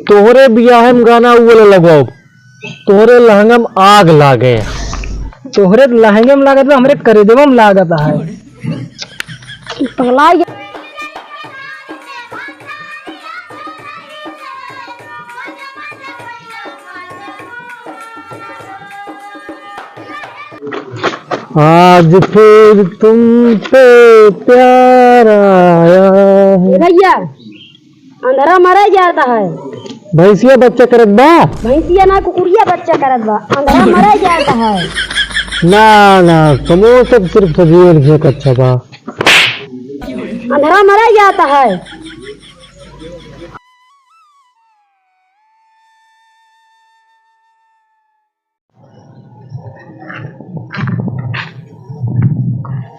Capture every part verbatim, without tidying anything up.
तोहरे बियाहे में गाना उ वाला लगवाओ, तोहरे लहंगा में आग लागे। तोहरे लहंगे में लागत बा, हमरे करेजवा में लागत है। पगला गया। आज फिर तुम पे प्यार आया है। ए भैया, अंधरा मरे जाता है। भैंसिया बच्चा करत बा। भैंसिया ना, कुकुरिया बच्चा करत बा। अंधरा मरे जाता है। ना, ना, कमो सब सिर्फ सजीवन से अच्छा बा। अंधरा मरे जाता है।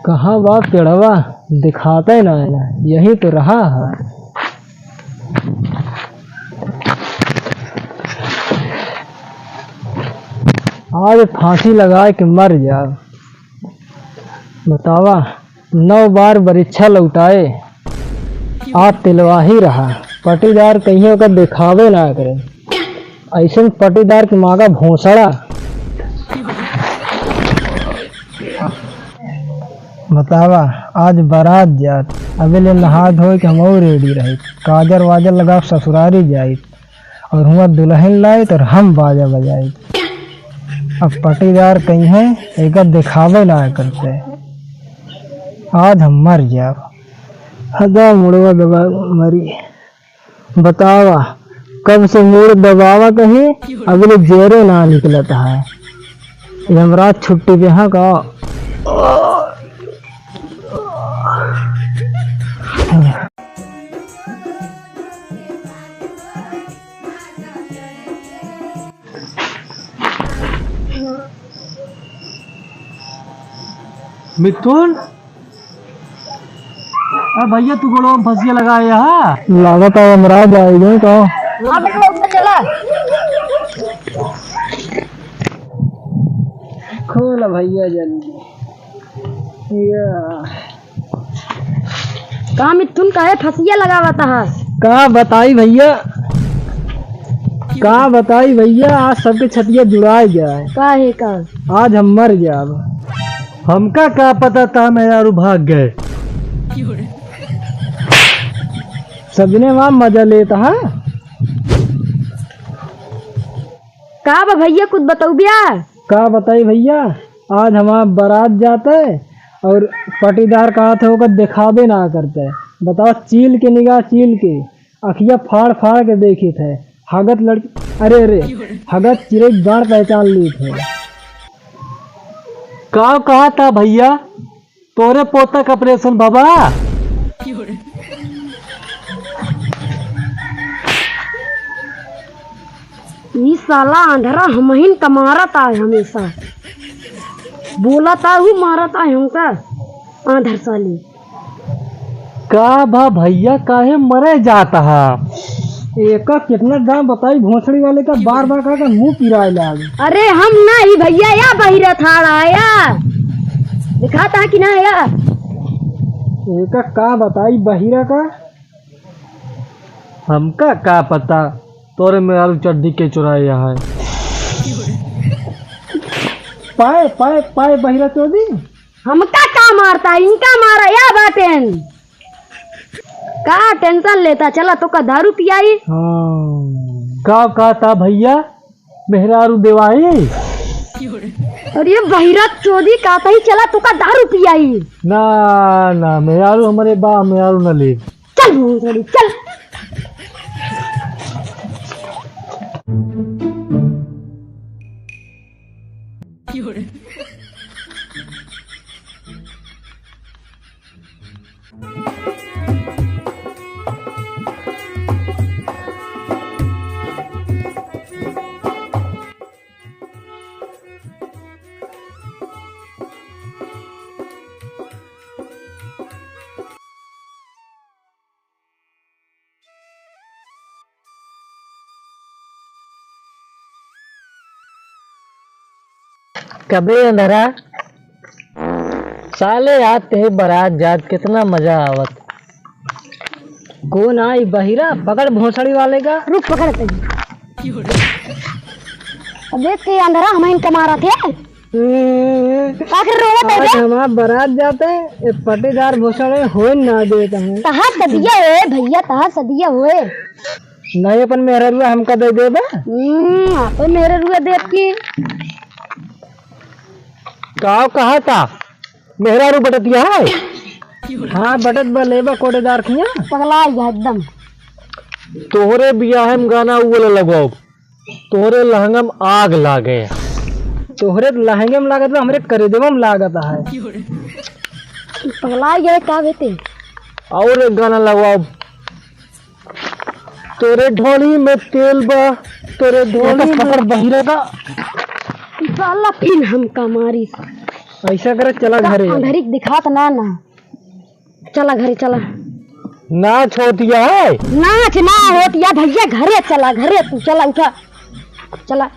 कहाँ बा पेड़वा? दिखाते ना है ना, यही तो रहा है। आज फांसी लगाए के मर जाओ। बतावा, नौ बार बरिच्छा लौटाए, आ तिलवाही रहा। पटीदार कहियो का देखावे ना करे। ऐसन पटीदार के माँ का भोसड़ा। बतावा, आज बारात जात, अबे ले नहा धोए के हम और रेडी रही। काजर वाजर लगा ससुरारी जाई। और हुआँ दुलहिन लाइत और हम बाजा बजाइत। अब पटीदार कहिहैं, एका देखावे ना करते। आज हम मर जाब। हदा मुड़वा दबा मरी। बतावा, कब से मुड़ दबावा कहीं, अबे ले जेरे ना निकलत है। ये हम रात छुट्टी पे हाँ का। मिथुन, अरे भैया, तू गोड़वा में फंसिया लगाए हा? लागत है हमरा जाए गए का। हाँ बेटा, उठ के चला। खोल भैया जल्दी। या। का मिथुन, काहे फंसिया लगावत हा? का बताई भैया, का बताई भैया, आज सबके छतिया जुड़ाए जाए। काहे का? आज हम मर जाब। हमका का पता था मेहरारू भाग गए। सबने वहाँ मजा लेता है। का बा भैया, कुछ बतौबिया? का बताई भैया, आज हमार बारात जात है और पटीदार कहत है ओकर देखावे ना करते। बताओ, चील के निगाह चील के, अखिया फाड़ फाड़ के देखित है। हगत लड़की, अरे अरे, हगत चिरे गाड़ पहचान लीत है। का कहा था भैया? तोरे पोता का ऑपरेशन भवा? ई साला आंधरा हमहिन का मारत आए हमेशा। बोलत आए हूँ, मारत आए हमका। आंधर साली। का भा भैया, काहे मरे जात हा? एका कितना दाम बताई भोसड़ी वाले का, बार बार कहा का मुंह पिराए लाग। अरे हम ना ही भैया, या बहिरा थाड़ा या। दिखाता है कि ना या? एका का बताई बहिरा का? हमका का पता तोरे मेहरारू चड्डी के चुराए है। पाए, पाए, पाए बहिरा चोदी। हमका का मारता, इनका मारा या बाटेन। का टेंशन लेता, चला तोका दारू पियाई। हाँ। का कहता भैया, मेहरारू देवाई? अरे बहिरा चोदी, कहता ही चला तोका दारू पियाई। ना, ना, मेहरारू हमरे बा, मेहरारू ना ले। चल भोसड़ी, चल। कबे अंधरा, साले आज ते बारात जात कितना मजा आवत। कौन आई बहिरा? पकड़ भोसड़ी वाले का। रुक, पकड़ तनी। अबे ते अंधरा, हम इनका मारा थे। हम्म। आखिर रोवत है आज बे? हमार बारात जाते, ए पटीदार भोसड़े होए ना देत हैं। तहार सदिया होए भैया, तहार सदिया होए। नहीं, अपन मेहररुआ हमका दे देबे। हम्म, अपन मेहररुआ देब की। का कहा था? मेहरारू बटतिया है? हाँ, बटत बा, लेबा कोटेदार खिया। पगला गया एकदम। तोहरे बियाह में गाना उ वाला लगवाओ, तोहरे लहंगा में आग लागे। तोहरे लहंगे में लागत बा, हमरे करेजवा में लागत है। पगला गया का बेटे? और एक गाना लगवाओ। तोरे ढोली में तेल बा, तोरे ढोली में। पकड़ बहिरे का। साला फिर हमका मारी। ऐसा करे, चला घरे। अंधरी दिखात ना ना। चला घरे, चला। नाच होतिया है। नाच ना होतिया भैया, घरे चला, घरे तू चला, उठा, चला।